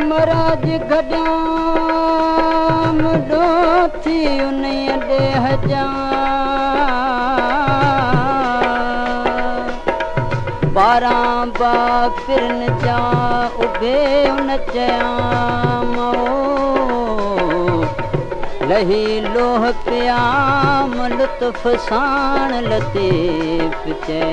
उमर अॼु गॾियाम ॾोह थी उन ॾेह जा। बारां बाफ़िरन जा उभे उन चयाम लही लोह प्याम लुत्फ़ साण लतीफ़ चए।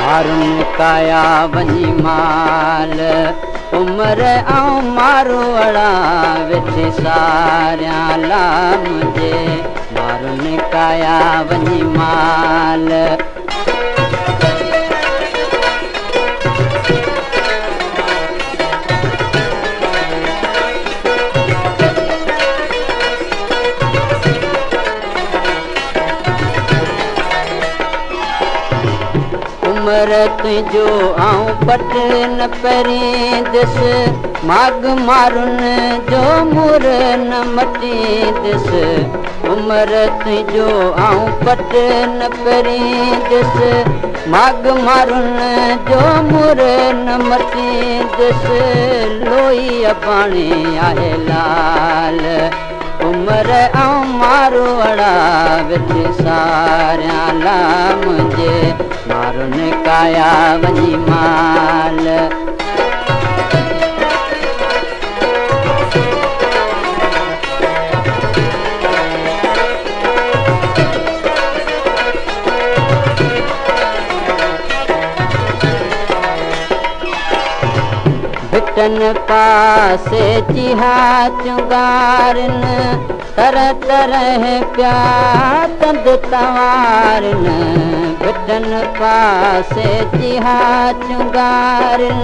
मारुनि काया वञी माल उमर ऐं मारूअड़ा वेठी सारियाँ ला मुंहिंजे मारुनि काया वञी माल। उमर तुंहिंजो आउं पट न पहिरींदुसि माग मारुनि जो मुर न मटींदुसि। उमर तुंहिंजो आउं पट न पहिरींदुसि माग मारुनि जो मुर न मटींदुसि। लोई अबाणी आहे लाल उमर ऐं मारूअड़ा वेठी सारियाँ ला मुंहिंजे मारुनि काया वञी माल। भिटन पासे चिहा चुंगारन तरह तरह पिया तंद तवारन। भिटन पासे चिहा चुंगारन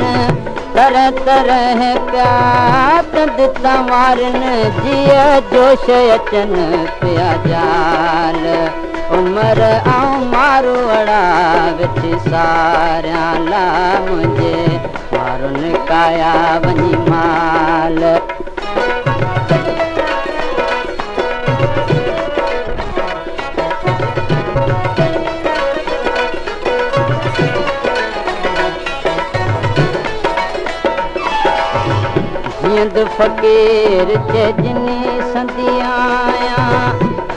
तरह तरह पिया तंद तवारन। जीअं जोश अचनि पिया जाल उमर ऐं मारूअड़ा वेठी सारियाँ ला मुंहिंजे मारुनि काया वञी माल। जीअंद फ़क़ीर चइजनी संदी आहियाँ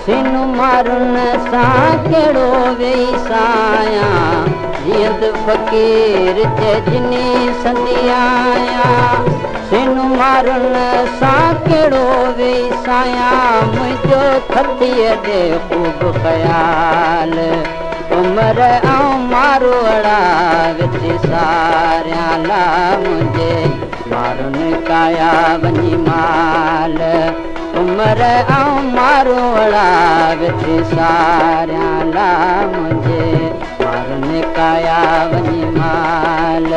सिनु मारुनि सां कहिड़ो वेही सायां। जीअंद फ़क़ीर चइजनी संदी आहियाँ सिनु मारुनि सां कहिड़ो वेही सायां। मुंहिंजो खतीअ ॾे ख़ूब ख़याल उमर ऐं मारूअड़ा वेठी सारियाँ ला मुंहिंजे मारुनि काया वञी माल। उमर ऐं मारूअड़ा वेठी सारियाँ ला मुंहिंजे मारुनि काया वञी माल।